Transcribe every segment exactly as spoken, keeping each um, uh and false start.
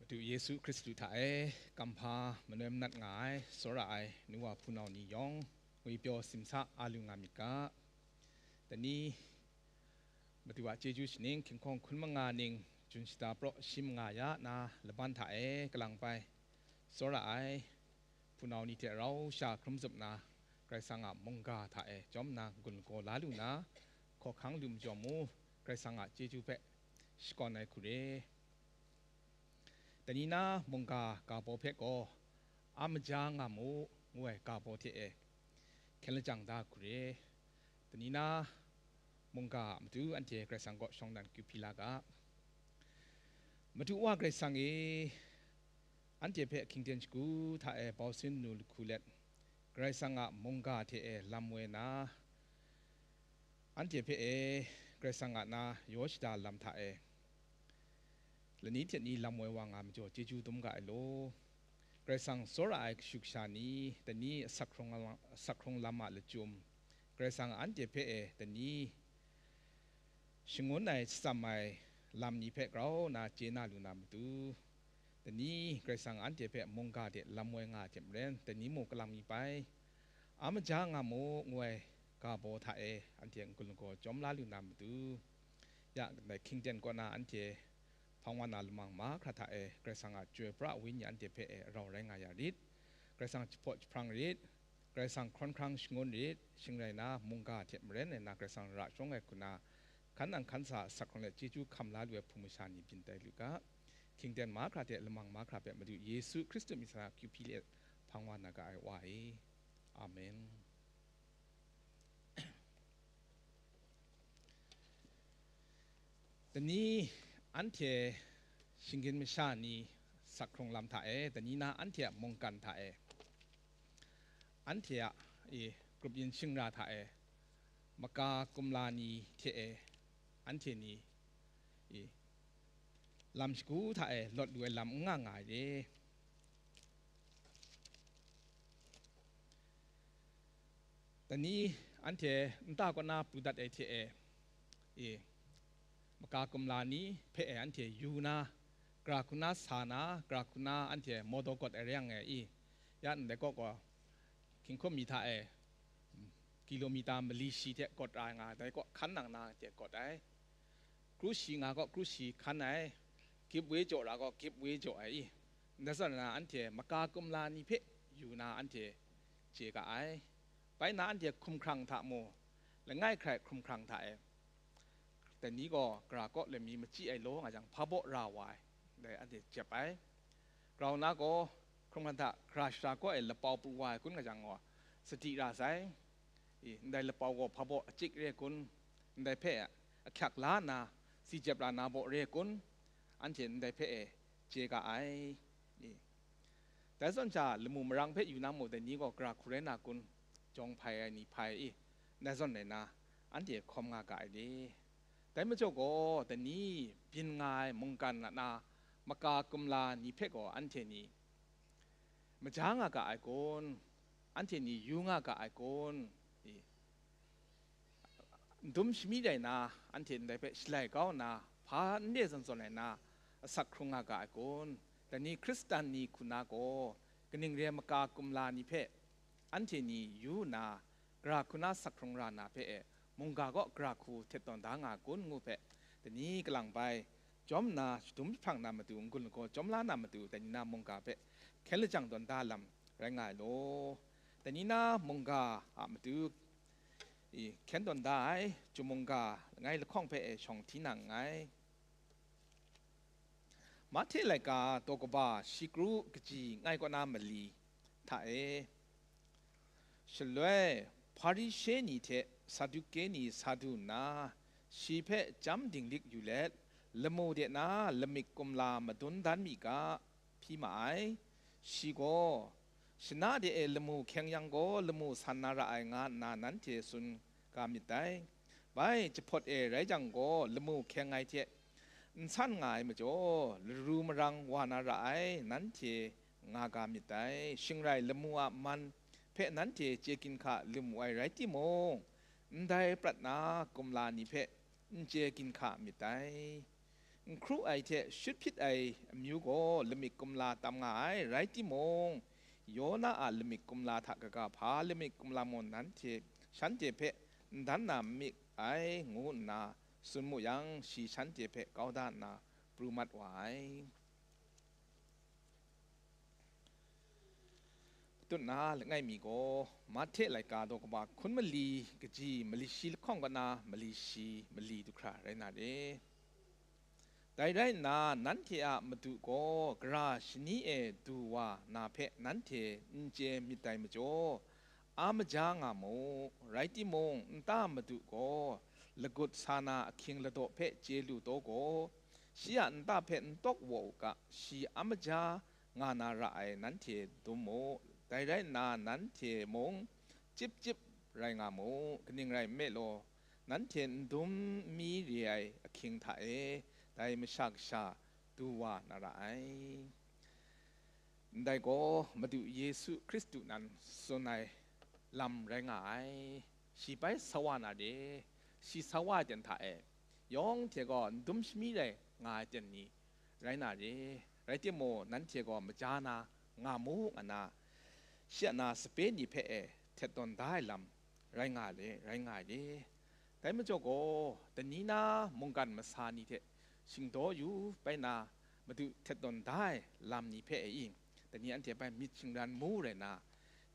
Madu Yesu Hkristu hta e kamhpa manoi manat nga ai, tsawra ai nu wa hpunau ni yawng, ngwipyaw simsa a lu nga myit ga. Dai ni, Madu a chyeju shaning, hkinghkawng hkun manga ning, jun shata praw shi manga ya na laban hta e kalang bai, tsawra ai hpunau ni hte rau sha hkrum zup na, Karai Kasang a mungga hta e jawm na n-gun lagaw la lu na, hkawhkang lu majaw mu, Karai Kasang a chyeju hpe shakawn ai hku re. Dai ni na mungga ga baw hpe gaw, a maja nga mu, ngu ai ga baw hte e hkyen lajang da hku re. Dai ni na mungga a matu anhte Karai Kasang kaw shawng dan kyu hpyi la ga. Madu Wa Karai Kasang e, anhte hpe hkying ten shagu hta e bau sin nu lahku let, Karai Kasang a mungga hte e lam woi na, anhte hpe e Karai Kasang a na yaw shada lam hta e lani hte ni lam woi wa nga majaw chyeju dum ga ai law. Karai Kasang tsawra ai kashu kasha ni, dai ni asak hkrung lam, asak hkrung lam a lachyum, Karai Kasang anhte hpe e dai ni shangun ai, shatsam ai lam ni hpe grau na chye na lu na matu, dai ni Karai Kasang anhte hpe mungga de lam woi nga ai hte maren, dai ni mung kalang mi bai, a maja nga mu, ngu ai ga baw hta e anhte n-gun lagaw jawm la lu na matu, ya, ndai hkying ten kaw na anhte hpang wa na lamang mahkra hta e Karai Kasang a Chyoi pra Wenyi anhte hpe e rau rai nga ya rit. Karai Kasang jahpaw jahprang rit. Karai Kasang hkawn hkrang shangun rit, shing rai na, mungga hte maren ai na, Karai Kasang ra sharawng ai hku na, hkan nang hkan sa asak hkrung let chyeju hkam la lu ai hpung masha ni byin tai lu ga. Hkying ten mahkra hte lamang mahkra hpe Madu Yesu Hkristu myit sa na kyu hpyi let hpang wa na ga ai Wa e. Amen. Dai ni anhte shinggyim masha ni asak hkrung lam hta e, dai ni na anhte a mungkan hta e, anhte a, e, grup yin shingra hta e, maka kumla ni hte e, anhte ni, e, lam shagu hta e lawt lu ai lam n nga nga ai re. Dai ni anhte nta kaw na pru dat ai hte e, e, maka kumla ni hpe e anhte yu na, gara hku na sa na, gara hku na anhte mawdaw gawt ai re yang e, i, ya ndai kaw gaw, hkinghkum mi hta e, kilomita mali shi hte gawt ra ai nga, dai kaw hkan nang na hte gawt ai. Kru shi nga gaw kru shi hkan ai, gip we jaw ra gaw gip we jaw ai i, ndai zawn na anhte maka kumla ni hpe yu na anhte chye ga ai. Bai na anhte hkumhkrang hta mu, langai hkrai hkumhkrang hta e, dai ni gaw gara kaw lami machyi ai law nga jang, hpa baw ra wa ai, dai anhte jep ai. Grau na gaw, hkrum hkan hta gara shara kaw e lapau pru wa ai kun nga jang gaw, sadi ra sai. I, ndai lapau gaw hpa baw achik re kun, ndai hpe ahkyak la nna, si jep ra na baw re kun, anhte ndai hpe e chye ga ai. I, dai zawn sha, lamu marang hpe yu na mu dai ni gaw gara hku rai na kun, jawng hpai ai ni hpai i, ndai zawn rai na, anhte hkawm nga ga ai le. Dai majaw gaw, dai ni byin nga ai mungkan a na maka kumla ni hpe gaw anhte ni maja nga ga ai kun, anhte ni yu nga ga ai kun, i, ndum shami rai na, anhte ndai hpe shalai kau nna, hpa n re zawn zawn ai na, asak hkrung nga ga ai kun, dai ni Hkristan ni hku na gaw, kaning re ai maka kumla ni hpe anhte ni yu nna, gara hku na asak hkrung ra na hpe e, mungga kaw gara hku htet tawn da nga kun ngu hpe, dai ni kalang bai, jawm nna shadum jahprang na matu, n-gun lagaw jawm la na matu, dai ni na mungga hpe hkyen lajang tawn da lam rai nga ai law. Dai ni na mungga a matu, i, hkyen tawn da ai, Chyum mungga langai lahkawng hpe e shawng hti na nngai. Mahte laika daw kaba shi kru kaji ngai kaw na mali hta e, shaloi Hparishe ni hte Saduke ni sa du nna, shi hpe chyam dinglik yu let, lamu de na lamik kumla madun dan mi ga, hpyi ma ai. Shi gaw, "Shana de e lamu hkyeng yang gaw, lamu san na ra ai," nga nna nanhte tsun ga myit dai. Bai, jahpawt e rai jang gaw, lamu hkyeng ai hte n san nga ai majaw, laru marang wa na ra ai, nanhte nga ga myit dai. Shing rai, lamu a man hpe nanhte chye ginhka lu mu ai rai timung, ndai prat na kumla ni hpe n chye ginhka myit dai. N hkru ai hte shut hpyit ai amyu gaw lamik kumla tam nga ai, rai timung, Yona a lamik kumla hta kaga hpa lamik kumla mung nanhte, shanhte hpe n dan na n myit ai, ngu nna tsun mu yang, shi shanhte hpe kau da nna pru mat wa ai. Patut na langai mi gaw, Mahte laika daw kaba hkun mali kaji mali shi lahkawng kaw na mali shi mali du hkra rai na re. Dai rai nna, nanhte a Madu gaw gara shani e du wa na hpe nanhte n chye myit dai majaw, a maja nga mu. Rai timung, nta Madu gaw lagut sa na ahkying ladaw hpe chye lu taw gaw, shi a nta hpe n tawk waw u ga, shi a maja nga na ra ai nanhte dum mu. Dai rai nna, nanhte mung chyip chyip rai nga mu. Kaning rai nme law, nanhte n dum n mi re ai ahkying hta e, dai Masha Kasha du wa na ra ai. Ndai gaw Madu Yesu Hkristu nan tsun ai lam rai nga ai. Shi bai sa wa na re, shi sa wa ai ten hta e, yawng hte gaw n dum shami rai nga ai ten ni rai na re. Rai timung, nanhte gaw maja na nga mu nga na, shi a na sape ni hpe e htet tawn da ai lam rai nga le, rai nga ai re. Dai majaw gaw, dani na mungkan masa ni hte shingdaw yu bai na, Madu htet tawn da ai lam ni hpe e i, dani anhte bai myit shingran mu rai na,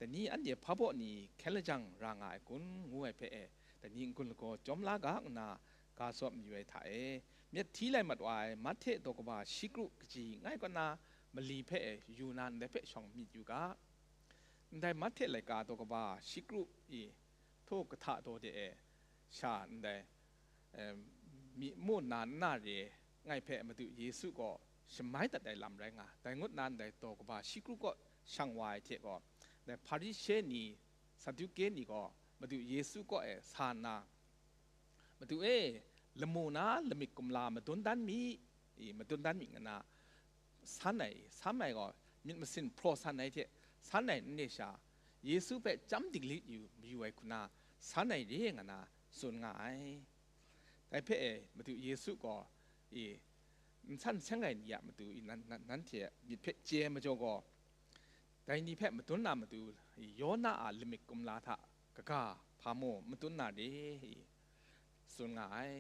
dani anhte hpa baw ni hkyen lajang ra nga ai kun, ngu ai hpe e, dani n-gun lagaw jawm la ga nna, ga tsaw mayu ai hta e, myit hti lai mat wa ai Mahte daw kaba shi kru kaji langai kaw na mali hpe e yu na ndai hpe shawng myit yu ga. Ndai Mahte laika daw kaba shi kru i htaw kahta daw de e sha ndai, em, myi mu nna n na re ngai hpe Madu Yesu gaw shamai dat ai lam rai nga. Dai ngut nna ndai daw kaba shi kru kaw shang wa ai hte gaw, ndai Hparishe ni, Saduke ni gaw Madu Yesu kaw e sa nna, "Madu e, lamu na lamik kumla madun dan mi," i, madun dan mi nga na, san ai, sam ai gaw myit masin hpraw san ai hte san ai n re sha, Yesu hpe chyam dinglik yu mayu ai hku na, san ai re nga na tsun nga ai. Dai hpe e, Madu Yesu gaw, i, n san seng ai ni a matu i nan, nan, nanhte myit hpe chye ai majaw gaw, dai ni hpe madun na matu, Yona a lamik kumla hta kaga hpa mu madun na re i, tsun nga ai.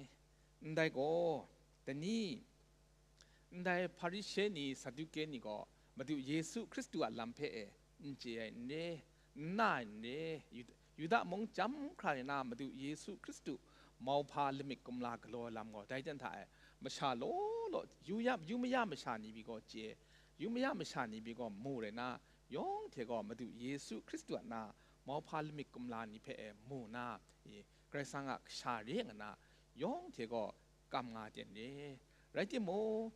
Ndai gaw, dai ni, ndai Hparishe ni, Saduke ni gaw Madu Yesu Hkristu a lam hpe e n chye ai n re, n na ai n re, Yuda, Yuda mung chyam hkra rai na Madu Yesu Hkristu mauhpa lamik kumla galaw ai lam gaw dai ten hta e, masha law law, yu ya, yu maya masha ni pyi gaw chye, yu maya masha ni pyi gaw mu rai na, yawng hte gaw Madu Yesu Hkristu a na mauhpa lamik kumla ni hpe e mu na, i, Karai Kasang a kasha re nga na, yawng hte gaw kam nga ten re. Rai timung,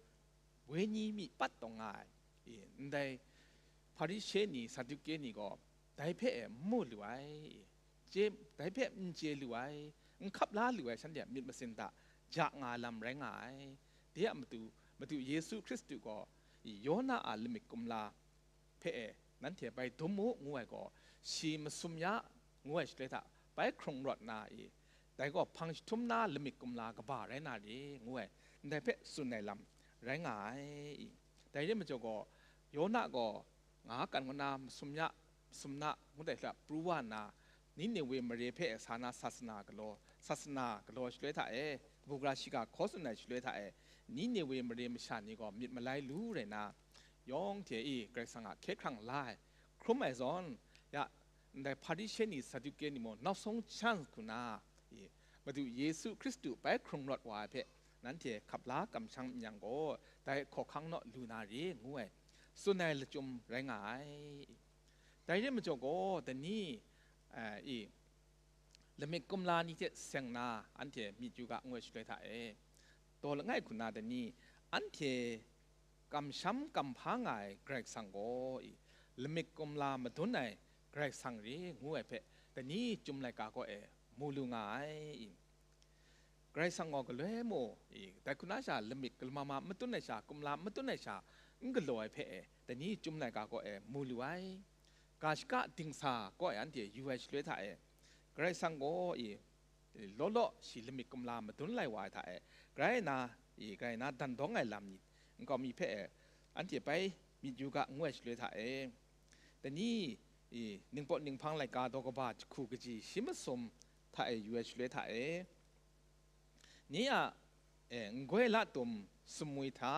wenyi myi pat taw nga ai, i, ndai Hparishe ni, Saduke ni gaw dai hpe e n mu lu ai, i, chye, dai hpe n chye lu ai, n hkap la lu ai shanhte a myit masin hta ja nga ai lam rai nga ai. De a matu, Madu Yesu Hkristu gaw, i, Yona a lamik kumla hpe e nanhte bai dum mu, ngu ai gaw, shi masum ya, ngu ai shaloi hta bai hkrung rawt na i, dai gaw hpang jahtum na lamik kumla kaba rai na re, ngu ai, ndai hpe tsun ai lam rai nga ai i. Dai re majaw gaw, Yona gaw nga kan ngu na masum ya, masum na, ngu dai hta pru wa nna, Ninewe mare hpe sa na sasana galaw, sasana galaw shaloi hta e, kabu gara shiga hkaw tsun ai shaloi hta e, Ninewe mare masha ni gaw myit malai lu rai na, yawng hte i Karai Kasang a hkye hkrang la ai, hkrum ai zawn, ya, ndai Hparishe ni, Saduke ni mung, nausawng chance hku na, i, Madu Yesu Hkristu bai hkrung rawt wa ai hpe, nanhte hkap la kamsham n yang gaw, dai hkawhkang naw lu na re, ngu ai, tsun ai lachyum rai nga ai. Dai re majaw gaw, dai ni, a, i, lamik kumla ni hte seng na anhte myit yu ga, ngu ai shaloi hta e, daw langai hku na dai ni, anhte kamsham kamhpa nga ai Karai Kasang gaw, i, lamik kumla madun ai Karai Kasang re, ngu ai hpe, dai ni Chyum laika kaw e mu lu nga ai, i. Karai Kasang gaw galoi mu, i, dai hku na sha lamik kalama madun ai sha, kumla madun ai sha, n galaw ai hpe e, dai ni Chyum laika kaw e mu lu ai. Ga shaka dingsa kaw e anhte yu ai shaloi hta e, Karai Kasang gaw, i, law law shi lamik kumla madun lai wa ai hta e, grai na, i, grai na dan dawng ai lam ni, nkau mi hpe e, anhte bai myit yu ga, ngu ai shaloi hta e, dai ni, i, ningpawt ninghpang laika daw kaba jahku kaji shi masum hta e yu ai shaloi hta e, ni a, e, n-goi la tum sumwi hta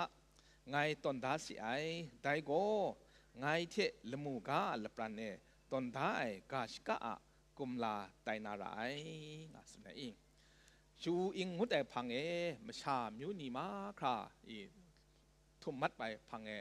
ngai tawn da si ai, dai gaw ngai hte lamu ga a lapran e tawn da ai ga shaka a kumla tai na ra ai, nga tsun ai i. Shu-ing ngut ai hpang e masha amyu ni mahkra i htum mat ai hpang e,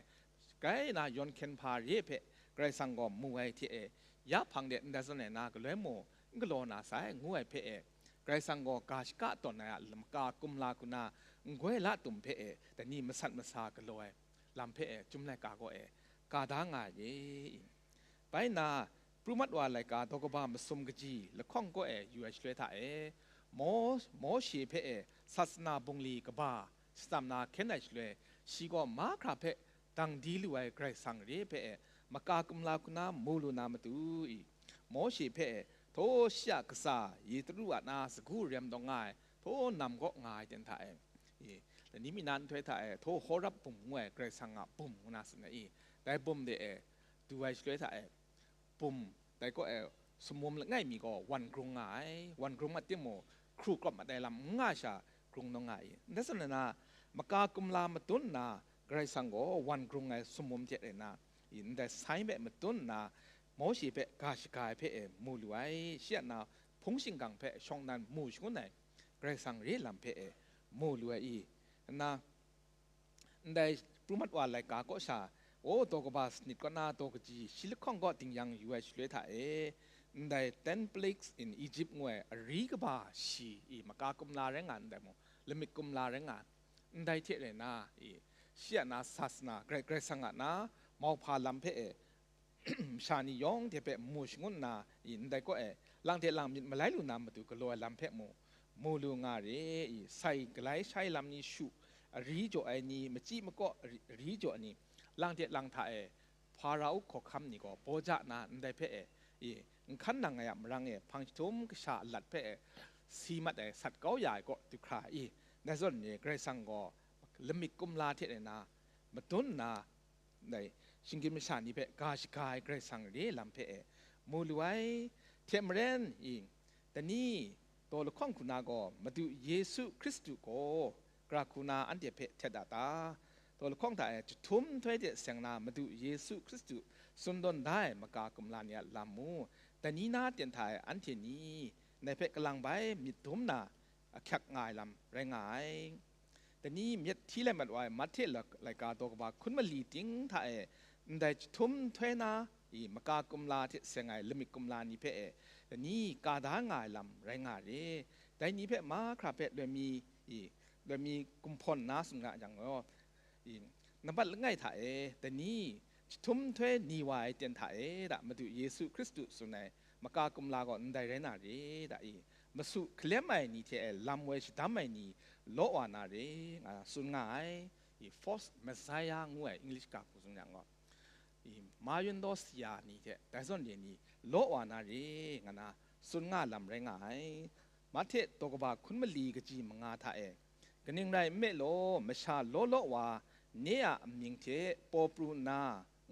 grai na yawn hkyen hpa re hpe Karai Kasang gaw mu ai hte e, ya hpang de ndai zawn ai na galoi mu n galaw na sai, ngu ai hpe e, Karai Kasang gaw ga shaka tawn ai a lam ka kumla hku na n-goi la tum hpe e, dai ni masat masa galaw ai lam hpe e, Chyum laika kaw e ka da nga ai re i. Bai nna, pru mat wa laika daw kaba masum kaji lahkawng kaw e yu ai shaloi hta e, Mo-, Mawshe hpe e sasana bungli kaba shadawn na hkyen ai shaloi, shi gaw mahkra hpe dang di lu ai Karai Kasang re hpe e, maka kumla hku na mu lu na matu i, Mawshe hpe e, htaw shi a kasa Yitru a na sagu rem dawng nga ai, htaw nam kaw nga ai ten hta e, i, lani mi na nhtoi hta e, htaw Horeb bum ngu ai Karai Kasang a bum ngu na tsun ai i, dai bum de e du ai shaloi hta e, bum, dai kaw e, sumwum langai mi gaw wan grung nga ai. Wan grung mat timung, hkru kawp mat ai lam n nga sha, grung nawng nga ai. Ndai zawn na, maka kumla madun nna, Karai Kasang gaw wan grung ai sumwum hte rai nna, i, ndai sai hpe madun nna, Mawshe hpe ga shaga ai hpe e mu lu ai. Shi a na hpung shingkang hpe shawng nnan mu shangun ai Karai Kasang re lam hpe e mu lu ai i, nna, ndai pru mat wa laika kaw sha, o, daw kaba sanit kaw na daw kaji shi lahkawng kaw ding yang yu ai shaloi hta e, ndai ten plagues in Egypt ngu ai ari kaba shi i, maka kumla rai nga ndai mung, lamik kumla rai nga ndai hte rai na i, shi a na sasana, Karai, Karai Kasang a na mauhpa lam hpe e, masha ni yawng hte hpe mu shangun nna, i, ndai kaw e, lang hte lang myit malai lu na matu galaw ai lam hpe mu, mu lu nga re i, sai galai shai lam ni shu, ari jaw ai ni, machyi makaw ari, ari jaw ai ni, lang hte lang hta e, Hparao hkawhkam ni gaw baw ja na ndai hpe e, i, n hkan nang ai a marang e, hpang jahtum kasha alat hpe e, si mat ai sat kau ya ai kaw du hkra i, ndai zawn ni Karai Kasang gaw lamik kumla hte rai na, madun nna, ndai shinggyim masha ni hpe ga shaga ai Karai Kasang re lam hpe e mu lu ai. Hte maren i, dai ni daw lahkawng hku na gaw Madu Yesu Hkristu gaw gara hku na anhte hpe htet a ta? Daw lahkawng hta e jahtum nhtoi hte seng na Madu Yesu Hkristu tsun tawn da ai maka kumla ni a lam mu, dai ni na ten hta e anhte ni ndai hpe kalang bai myit dum na ahkyak nga ai lam rai nga ai. Dai ni myit hti lai mat wa ai Mahte la-, laika daw kaba hkun mali ting hta e, ndai jahtum nhtoi na i maka kumla hte seng ai lamik kumla ni hpe e, dai ni ka da nga ai lam rai nga re. Dai ni hpe mahkra hpe loi mi i, loi mi gumhpawn nna tsun nga yang gaw, i, nambat langai hta e, dai ni jahtum nhtoi ni wa ai ten hta e, da Madu Yesu Hkristu tsun ai maka kumla gaw ndai rai na re, da i, masu hkalem ai ni hte e lam woi shadam ai ni law wa na re, nga tsun nga ai. I, false Messiah ngu ai English ga hku tsun yang gaw, i, ma yun daw saya ni hte dai zawn re ni law wa na re, nga na tsun nga lam rai nga ai. Mahte daw kaba hkun mali kaji manga hta e, kaning rai nme law, masha law law wa, nye a amying hte paw pru nna,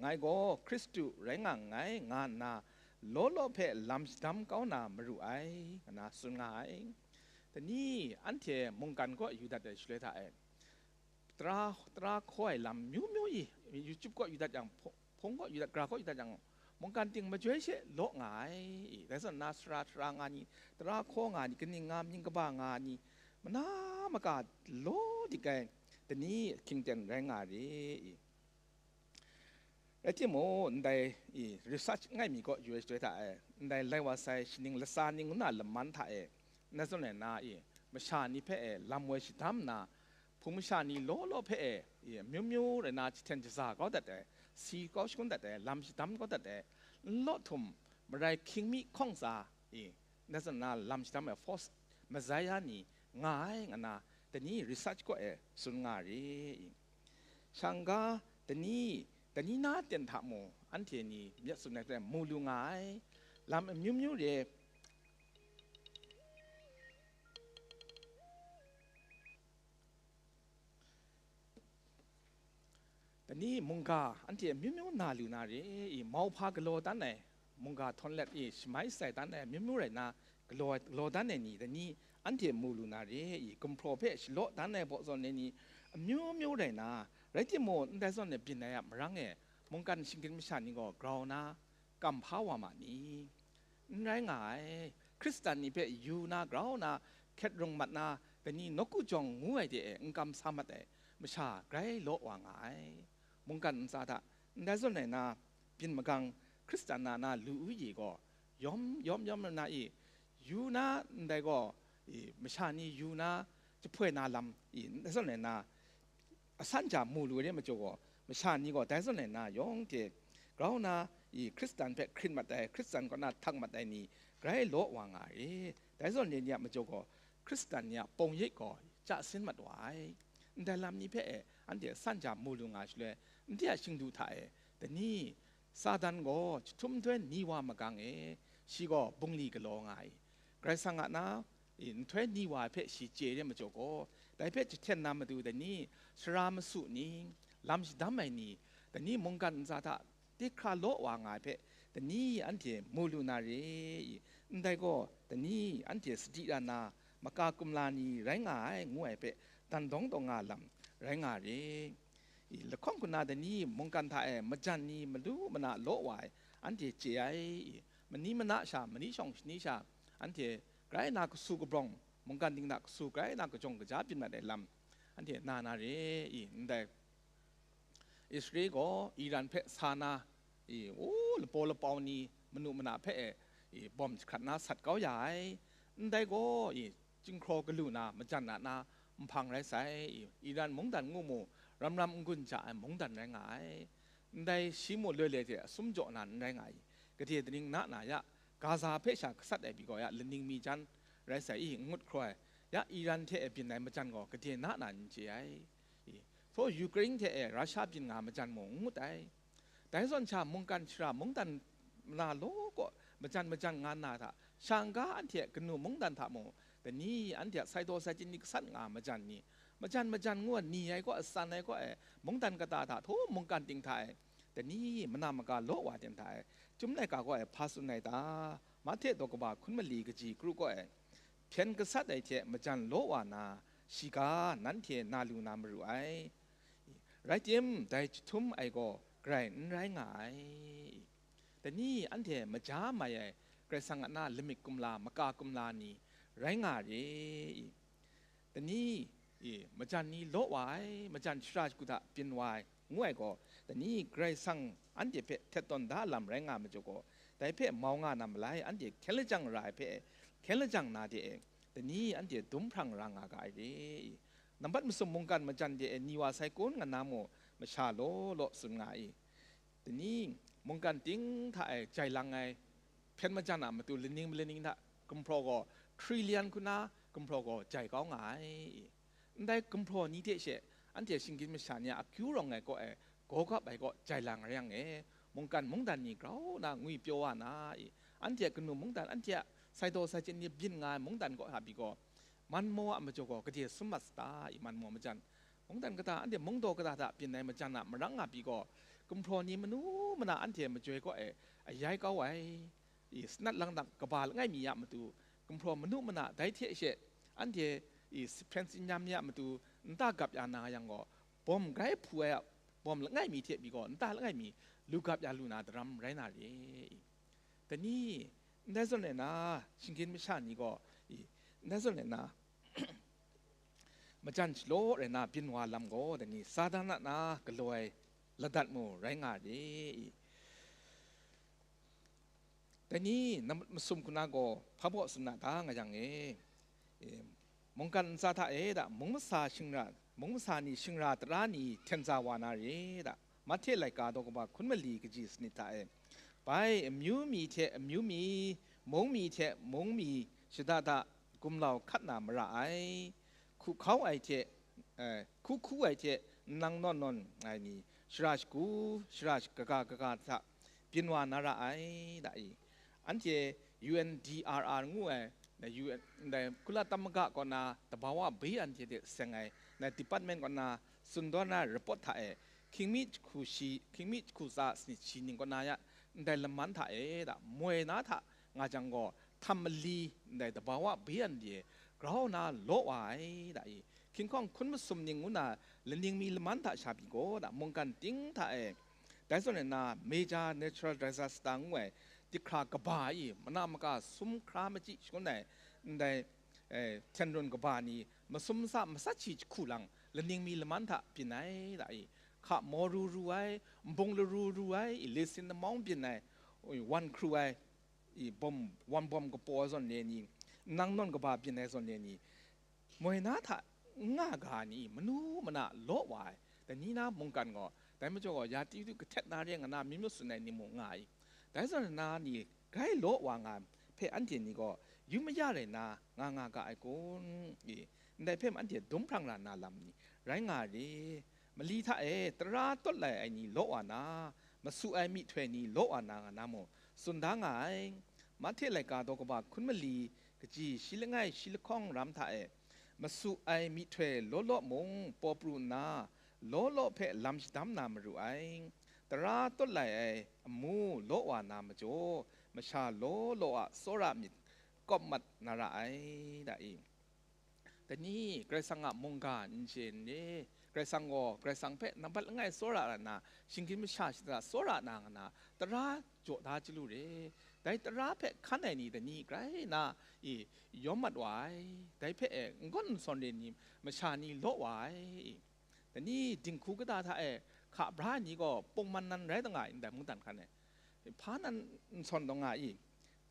ngai gaw Hkristu rai nga nngai, nga nna, law law hpe lam shadam kau na maru ai, nga na tsun nga ai. Dai ni anhte mungkan kaw yu dat ai shaloi hta e, tara, tara hkaw ai lam myu myu i, YouTube kaw yu dat yang, hpung, hpung kaw yu dat, gara kaw yu dat yang, mungkan ting majoi she law nga ai. I, dai zawn na sara sara nga ni, tara hkaw nga ni, kaning nga, mying kaba nga ni, mana maka law dik ai, dai ni hkying ten rai nga re i. Rai timung, ndai i, research ngai mi kaw yu ai shaloi hta e, ndai lai wa sai shaning latsa ning ngu na laman hta e, ndai zawn ai na i, masha ni hpe e lam woi shadam nna, hpung masha ni law law hpe e, i, amyu myu rai na jahten jaza kau dat ai, si kau shangun dat ai, lam shadam kau dat ai, n law htum marai hkying mi hkawng tsa i, ndai zawn na lam shadam ai false Messiah ni nga ai, nga na dai ni research kaw e tsun nga re i. Shang ga, dai ni, dai ni na ten hta mung, anhte ni myit tsun ai hte mu lu nga ai. Lam amyu myu re. Ni mungga anhte amyu myu na lu na re i, mauhpa galaw dan ai, mungga htawn let i, shamai sai dan ai amyu myu rai na, galaw, galaw dan ai ni, dai ni anhte mu lu na re i, gumhpraw hpe shalaw dan ai baw zawn ai ni, amyu myu rai na, rai timung, ndai zawn ai byin ai a marang e, mungkan shinggyim masha ni gaw grau na, kam hpa wa ma ni? N rai nga ai. Hkristan ni hpe yu na, grau na, hkyet rung mat na, dai ni nawku jawng ngu ai de e n kamsa mat ai masha grai law wa nga ai. Mungkan ntsa hta ndai zawn rai na, byin magang Hkristan na na lu u ye gaw, yawm yawm yawm na i, yu na ndai gaw, i, masha ni yu na, jahpoi na lam, i, ndai zawn rai na, asan ja mu lu ai re majaw gaw, masha ni gaw dai zawn rai na yawng hte grau na, i, Hkristan hpe hkrit mat ai, Hkristan kaw na htak mat ai ni grai law wa nga ai. Dai zawn rai ni a majaw gaw, Hkristan ni a pawng yit gaw ja sin mat wa ai. Ndai lam ni hpe e, anhte asan ja mu lu nga shaloi, ndai a shingdu hta e, dai ni, Satan gaw jahtum nhtoi ni wa magang e, shi gaw bungli galaw nga ai. Karai Kasang a na, i, nhtoi ni wa hpe shi chye re majaw gaw, dai hpe jahten na matu dai ni, sara masu ni, lam shadam ai ni, dai ni mungkan ntsa hta tehkra law wa nga ai hpe, dai ni anhte mu lu na re i? Ndai gaw, dai ni anhte sadi ra na, maka kumla ni rai nga ai, ngu ai hpe, dan dawng dawng nga lam rai nga re. I, lahkawng hku na dai ni mungkan hta e majan ni malu mana law wa ai, anhte chye ai. I, mani mana sha, mani shawng shani sha, anhte grai na kasu kabrawng, mungkan ting hta kasu grai na kajawng kaja byin mat ai lam, anhte na na re i? Ndai Israel gaw Iran hpe sa na, i, u, lapaw lapau ni manu mana hpe e, i, bawm jahkrat na sat kau ya ai. Ndai gaw, i, chyinghkraw galu na majan a na nhpang rai sai, i, Iran mungdan ngu mu, ram ram n-gun ja ai mungdan rai nga ai. Ndai shi mu loi loi hte asum jaw na n rai nga i? Gade daning na na ya, Gaza hpe sha gasat ai pyi gaw ya, laning mi jan rai sai i? N ngut hkrai, ya Iran hte e byin ai majan gaw gade na na n chye ai. I, so Ukraine hte e Russia byin nga majan mung n ngut ai. Dai zawn sha mungkan shara mungdan mana law kaw majan majan nga na hta, sha n-ga anhte a kanu mungdan hta mung, dai ni anhte a sai daw sai chyen ni gasat nga majan ni, majan majan ngu ai ni ai kaw, atsan ai kaw e, mungdan kata hta htaw mungkan ting hta e, dai ni mana maga law wa ten hta e, Chyum laika kaw e hpa tsun ai ta? Mahte daw kaba hkun mali kaji kru kaw e, hpyen gasat ai hte majan law wa na, shiga nanhte na lu na maru ai. Rai tim, dai jahtum ai gaw garai n rai nga ai. Dai ni anhte maja mai ai Karai Kasang a na lamik kumla, maka kumla ni rai nga re i? Dai ni, i, majan ni law wa ai, majan shara shagu hta byin wa ai, ngu ai gaw, dai ni Karai Kasang anhte hpe htet tawn da lam rai nga majaw gaw, dai hpe mau nga na malai, anhte hkyen lajang ra ai hpe hkyen lajang na de e, dai ni anhte dum hprang ra nga ga ai re i? Nambat masum mungkan majan de e ni wa sai kun nga na mu, masha law law tsun nga i? Dai ni mungkan ting hta e jai lang ai, hpyen majan a matu laning malaning hta gumhpraw gaw, trillion hku na gumhpraw gaw jai kau nga ai. Ndai gumhpraw ni hte she, anhte shinggyim masha ni a akyu rawng ai kaw e, gawgap ai kaw jai lang rai yang e, mungkan mungdan ni grau na ngwi pyaw wa na i? Anhte a kanu mungdan, anhte a sai daw sai chyen ni byin nga ai mungdan kaw hta pyi gaw, man maw a majaw gaw gade sum mat sata i? Man maw majan, mungdan kata, anhte mungdaw kata hta byin ai majan a marang nga pyi gaw, gumhpraw ni manu mana anhte majoi kaw e ayai kau ai, i, sanat lang dak kaba langai mi a matu, gumhpraw manu mana dai hte she anhte, i, hpyen tsin-yam ni a matu nta gap ya na yang gaw, bawm grai hpu ai a bawm langai mi hte pyi gaw, nta langai mi lu gap ya lu na daram rai na re i? Dai ni, ndai zawn rai na, shinggyim masha ni gaw, i, ndai zawn rai na, majan shalaw rai na byin wa lam gaw, dai ni, Satan a na galaw ai ladat mu rai nga re i? Dai ni, nambat masum hku na gaw hpa baw tsun na ta nga yang e? E, mungkan ntsa hta e da, mung masa shingra, mung masa ni shingra tara ni hten za wa na re da, Mahte laika daw kaba hkun mali kaji sanit hta e, bai amyu mi hte amyu mi, mung mi hte mung mi shada da gumlau hkat na mara ai, hku hkau ai hte, eh, hku hku ai hte nlang nawn nawn ai ni, shara shagu, shara kaga kaga hta byin wa na ra ai, da i? Anhte U N D R R ngu ai, na U N, ndai Kulat Tamagga kaw na tabawa bwi anhte hte seng ai, na department kaw na tsun dawn ai report hta e, Hkying mi jahku shi, hkying mi jahku tsa sanit shi ning kaw na ya, ndai laman hta e da, moi na hta nga jang gaw, htam mali ndai dabawa bwi an de grau na law wa ai da i, hkying hkawng hkun masum ning ngu na laning mi laman hta sha pyi gaw da, mungkan ting hta e, dai zawn e na, major natural disaster ngu ai dihkra kaba i, mana maka sum hkra machyi shangun ai, ndai, eh, hten run kaba ni, masum masa masat shi jahku lang laning mi laman hta byin ai da i, hka maw ru ru ai, nbung laru ru ai, i, lesin lamawng byin ai, i, wan hkru ai, i, bawm, wan bawm kapaw ai zawn le ni, nang nawn kaba byin ai zawn le ni, moi na hta n nga ga ni, manu mana law wa ai, dai ni na mungkan gaw, dai majaw gaw, ya ti du kahtet na re nga na, myu myu tsun ai ni mung nga i, dai zawn na ni grai law wa nga hpe anhte ni gaw, yu maya rai na nga nga ga ai kun? I, ndai hpe mung anhte dum hprang ra na lam ni rai nga re. Mali hta e tara tawt lai ai ni law wa na, masu ai myihtoi ni law wa na nga na mung, tsun da nga ai. Mahte laika daw kaba hkun mali, kaji shi langai shi lahkawng ram hta e, masu ai myihtoi law law mung paw pru nna, law law hpe lam shadam na maru ai. Tara tawt lai ai amu law wa na majaw, masha law law a tsawra myit kawp mat na ra ai, da i. Dai ni, Karai Kasang a mungga n chye n re, Karai Kasang gaw, Karai Kasang hpe nambat langai tsawra na, shinggyim masha shada tsawra na nga na, tara jaw da chyalu re. Dai tara hpe hkan ai ni dai ni grai na, i, yawm mat wa ai. Dai hpe e, n gawn n sawn re ni, masha ni law wa ai. Dai ni, dinghku kata hta e hka bra ai ni gaw, pungman nan rai taw nga ai, ndai mungdan hkan e hpa nan n sawn taw nga i?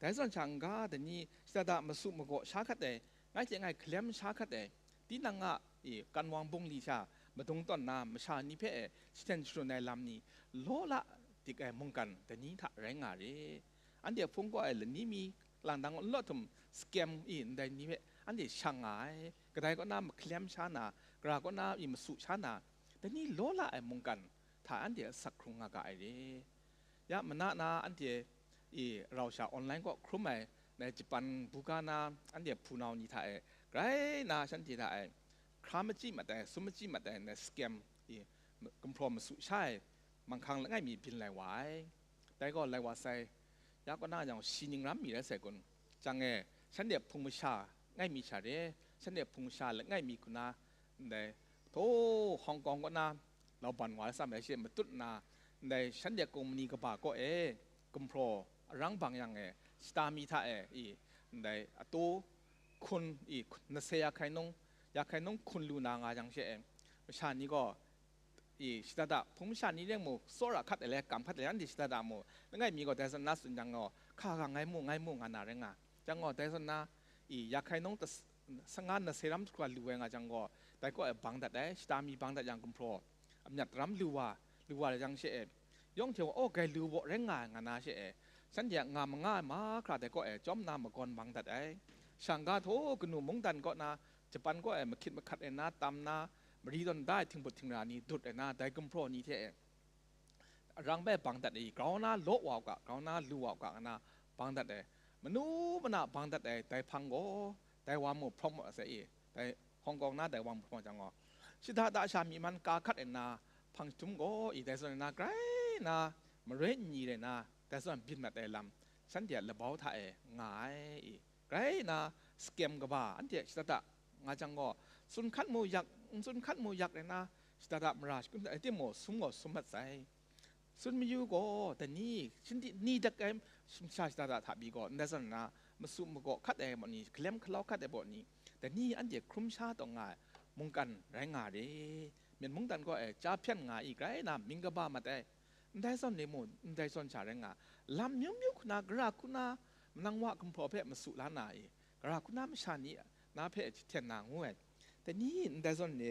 Dai zawn sha n ga, dai ni, shada da masu magaw sha hkat ai, ngai hte ngai hkalem sha hkat ai, tinang a, i, kan wang bungli sha madung tawn na masha ni hpe e jahten sharun ai lam ni, law la dik ai mungkan dai ni hta rai nga re. Anhte hpung kaw ai lani mi, lang dang law htum scam i ndai ni hpe anhte shang nga ai, kadai kaw na mahkalem sha na, gara kaw na i masu sha na, dai ni law la ai mungkan hta anhte asak hkrung nga ga ai re. Ya mana na anhte i rau sha online kaw hkrum ai, na Japan buga na anhte hpunau ni hta e, grai na shanhte hta e, hkra machyi mat ai, sum machyi mat ai, na scam i gumhpraw masu sha ai, manghkang langai mi byin lai wa ai. Dai gaw lai wa sai, ya kaw na jang shi ning ram mi rai sai kun? Jang e, shanhte hpung masha ngai mi sha re, shanhte hpung masha langai mi hku na, ndai, htaw Hong Kong kaw na, Lauban wa ai sam rai she matut nna, ndai shanhte kumpani kaba kaw e gumhpraw arang bang yang e, shata mi hta e, i, ndai ataw hkun, i, nase ya hkai nung, ya hkai nung hkun lu na nga yang she e, masha ni gaw, i, shada da, hpung masha ni ring mu, tsawra hkat ai le, kam hkat ai le, anhte shada da mu, langai mi gaw dai zawn na tsun yang gaw, hka ga ngai mu, ngai mu nga na rai nga. Jang gaw, dai zawn na, i, ya hkai nung tas-, sanga nase ram hkra lu ai nga jang gaw, dai kaw e bang dat ai, shata mi bang dat yang gumhpraw, amyat ram lu wa, lu wa rai jang she e, yawng hte wa, aw, grai lu baw rai nga ai nga na she e, shanhte a nga manga ai mahkra dai kaw e chyawm na magawn mang dat ai. Shang ga htaw kanu mungdan kaw na, Japan kaw e mahkyit mahkat ai na tam na, mari tawn da ai htingbut htingra ni dut ai na, dai gumhpraw ni hte e, arang bai bang dat ai, grau na law wa u ga, grau na lu wa u ga, nga na bang dat ai, manu mana bang dat ai, dai hpang gaw, dai wa mu hprawng maw sai i, dai Hong Kong na dai wa mu hprawng jang gaw, shada da sha myi man ka hkat ai na, hpang jahtum gaw i, dai zawn na grai na, maroi n ni rai na, dai zawn byin mat ai lam, shanhte a labau hta e nga ai i, grai na, scam kaba anhte shada da nga jang gaw, tsun hkat mu yak, n tsun hkat mu yak rai na, shada da mara shakun ai timung, sum gaw sum mat sai. Tsun mayu gaw, dai ni, shinti ni dak ai masha shada da hta pyi gaw, ndai zawn na, masu magaw hkat ai baw ni, hkalem hkalau hkat ai baw ni, dai ni anhte hkrum sha taw nga ai mungkan rai nga re. Myen mungdan kaw e, chya hpyan nga i grai na, mying kaba mat ai, ndai zawn ni mu, ndai zawn sha rai nga, lam myu myu hku na, gara hku na, manang wa gumhpraw hpe masu la na i, gara hku na masha ni na hpe jahten na ngu ai, dai ni ndai zawn ni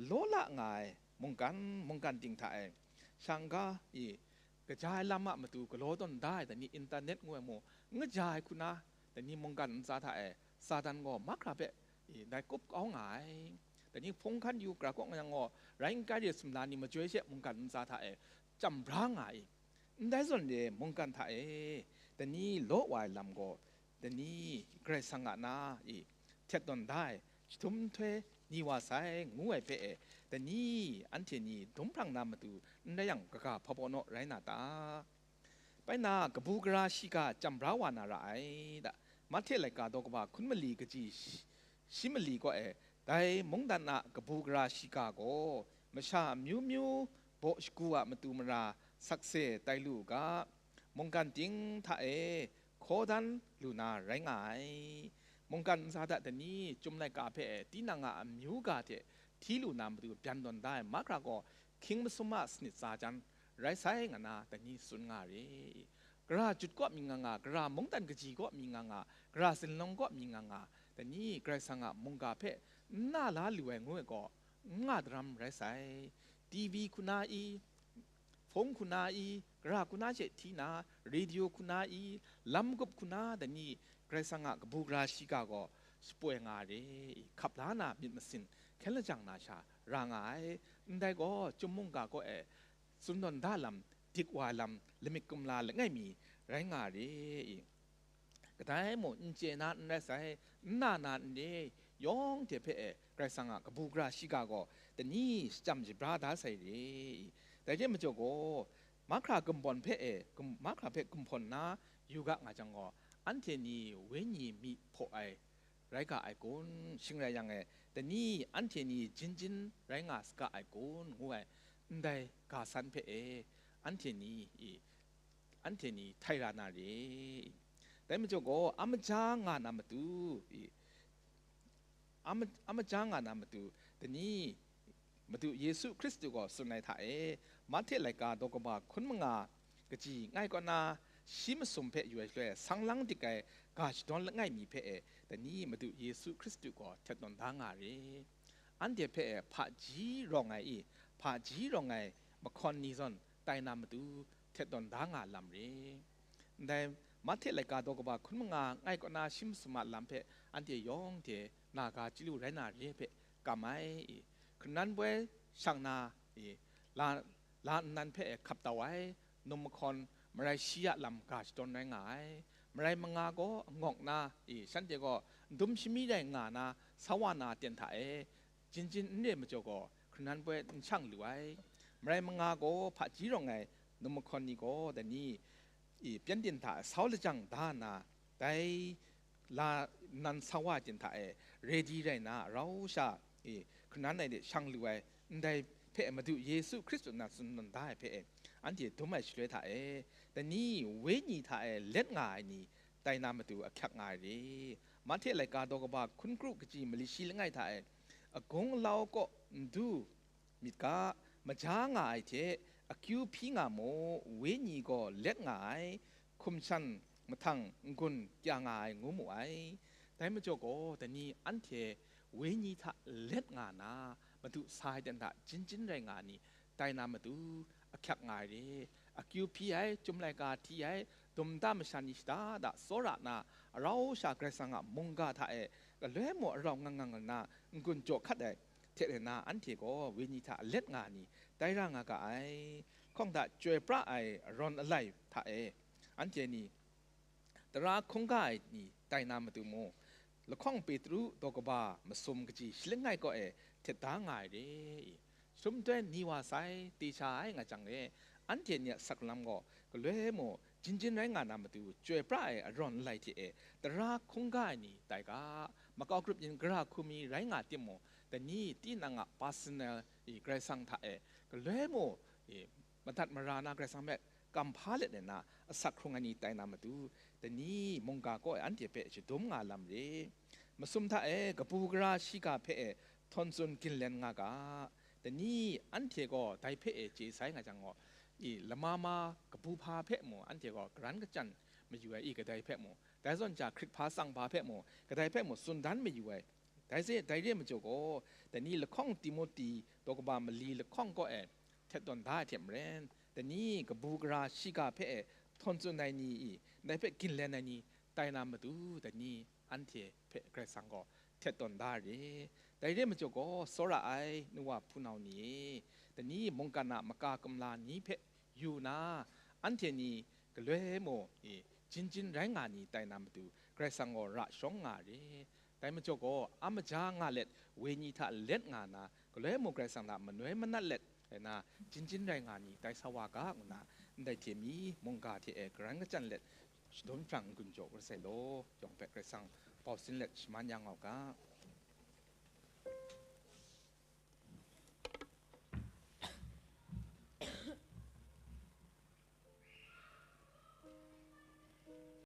law la nga ai mungkan, mungkan ting hta e, shang ga i, kaja ai lam a matu galaw tawn da ai, dai ni internet ngu ai mu, n kaja ai hku na, dai ni mungkan ntsa hta e, Satan gaw mahkra hpe, i, dai kup kau nga ai. Dai ni hpung hkan yu, gara kaw nga yang gaw, rai n kai re sumla ni majoi she mungkan ntsa hta e, chyam bra nga ai. Ndai zawn re mungkan hta e, dai ni law wa ai lam gaw, dai ni Karai Kasang a na i, htet tawn da ai, jahtum nhtoi ni wa sai, ngu ai hpe e, Dai ni, anhte ni dum hprang na matu n rai yang, kaga hpa pawnaw rai na ta? Bai na, kabu gara shiga chyam bra wa na ra ai ta? Mahte laika daw kaba hkun mali kaji shi, shi mali kaw e, dai mungdan a kabu gara shiga gaw masha amyu myu baw shagu a matu mara sakse tai lu u ga, mungkan ting hta e hkaw dan lu na rai nga ai. Mungkan ntsa hta dai ni, chyum laika hpe tinang a amyu ga hte hti lu na matu byan tawn da ai mahkra gaw, hkying masum a sanit tsa jan rai sai nga na, dai ni tsun nga re. Gara jut kaw mi nga nga, gara mungdan kaji kaw mi nga nga, gara zinlawng kaw mi nga nga, dai ni Karai Kasang a mungga hpe n na la lu ai ngu ai gaw, n nga daram rai sai. T V hku na i, hpung hku na i, gara hku na she hti na, radio hku na i, lam gup hku na, dai ni Karai Kasang a kabu gara shiga gaw shapoi nga re i, hkap la na myit masin hkyen lajang na sha ra nga ai. Ndai gaw, chyum mungga kaw e tsun tawn da lam, dik wa lam, lamik kumla langai mi rai nga re i, kadai mung n chye na n rai sai, n na na n re, yawng hte hpe e Karai Kasang a kabu gara shiga gaw dai ni shachyam shabra da sai re i. Dai re majaw gaw, mahkra gumhpawn hpe e, gum-, mahkra hpe gumhpawn na yu ga nga jang gaw, anhte ni wenyi mi hpaw ai rai ga ai kun? Shing rai yang e, dai ni anhte ni jinjin rai nga saga ai kun? Ngu ai, ndai ga san hpe e, anhte ni i, anhte ni htai ra na re. Dai majaw gaw, a maja nga na matu i, a ma-, a maja nga na matu, dai ni Madu Yesu Hkristu gaw tsun ai hta e, Mahte laika daw kaba hkun manga kaji ngai kaw na, shi masum hpe yu ai shaloi, sang lang dik ai ga shadawn langai mi hpe e, dai ni Madu Yesu Hkristu gaw htet tawn da nga re. Anhte hpe e hpaji rawng ai i, hpaji rawng ai mahkawn ni zawn tai na matu htet tawn da nga lam re. Ndai Mahte laika daw kaba hkun manga ngai kaw na shi masum a lam hpe anhte yawng hte na ga chyalu rai na re hpe kam ai i, hkanan poi shang na i, la, la nnan hpe hkap tau ai, num mahkawn marai shi a lam ga shadawn rai nga ai. Marai manga gaw angawk na i, shanhte gaw ndum shami rai nga na, sa wa na ten hta e, jinjin n re majaw gaw, hkanan poi n shang lu ai. Marai manga gaw hpaji rawng ai num mahkawn ni gaw dai ni i, pyengdin hta sau lajang da nna, dai la nnan sa wa ai ten hta e, ready rai nna, rau sha i, hkanan ai de shang lu ai, ndai hpe Madu Yesu Hkristu na tsun tawn da ai hpe e, anhte dum ai shaloi hta e, dai ni wenyi hta e let nga ai ni tai na matu ahkyak nga ai re. Mahte laika daw kaba hkun kru kaji mali shi langai hta e, agung alau kaw n du myit ga, maja nga ai hte akyu hpyi nga mu, wenyi gaw let nga ai, hkum shan mahtang n-gun kya nga ai ngu mu ai. Dai majaw gaw, dai ni anhte wenyi hta let nga na, Madu sa ai ten hta jinjin rai nga ni, tai na matu ahkyak nga ai re. Akyu hpyi ai, Chyum laika hti ai, dum nta masha ni shada da tsawra na, arau sha Karai Kasang a mungga hta e galoi mung arau ngang ngang nna n-gun jaw hkat ai hte rena, anhte gaw wenyi hta let nga ni tai ra nga ga ai. Hkawng hta chyoi pra ai arawn alai hta e anhte ni tara hkungga ai ni tai na matu mu, lahkawng Petru daw kaba masum kaji shi langai kaw e htet da nga ai re i, sumtoi ni wa sai, ti sha ai nga jang e, anhte ni a asak lam gaw galoi mung jinjin rai nga na matu, chyoi pra ai arawn alai hte e tara hkungga ai ni tai ga, makau grup yin gara hku mi rai nga timung, dai ni tinang a personal i Karai Kasang hta e galoi mung i madat mara na Karai Kasang hpe kam hpa let ai na, asak hkrung ai ni tai na matu, dai ni mungga kaw e anhte hpe shadum nga lam re. Masum hta e kabu gara shiga hpe e htawn tsun ginlen nga ga, dai ni anhte gaw dai hpe e chye sai nga jang gaw, i lama ma kabu hpa hpe mung anhte gaw garan kachyan mayu ai i, kadai hpe mung, dai zawn ja hkrit hpa tsang hpa hpe mung, kadai hpe mung tsun dan mayu ai. Dai se, dai re majaw gaw, dai ni lahkawng Timohti daw kaba mali lahkawng kaw e htet tawn da ai hte maren, dai ni kabu gara shiga hpe e htawn tsun ai ni i, dai hpe ginlen ai ni tai na matu, dai ni anhte hpe Karai Kasang gaw htet tawn da ai re. Dai re majaw gaw, tsawra ai nu wa hpunau ni e, dai ni mungkan a maka kumla ni hpe yu na, anhte ni galoi mung i jinjin rai nga ni tai na matu, Karai Kasang gaw ra shawng nga ai re. Dai majaw gaw, a maja nga let, wenyi hta let nga na, galoi mung Karai Kasang hta manoi manat let, rai na, jin jin rai nga ni, tai sa wa ga, ngu na, ndai hte mi mungga hte e garan kachyan let, shadum jang n-gun jaw rai sai law, yawng hpe Karai Kasang bau sin let shaman ya nga u ga.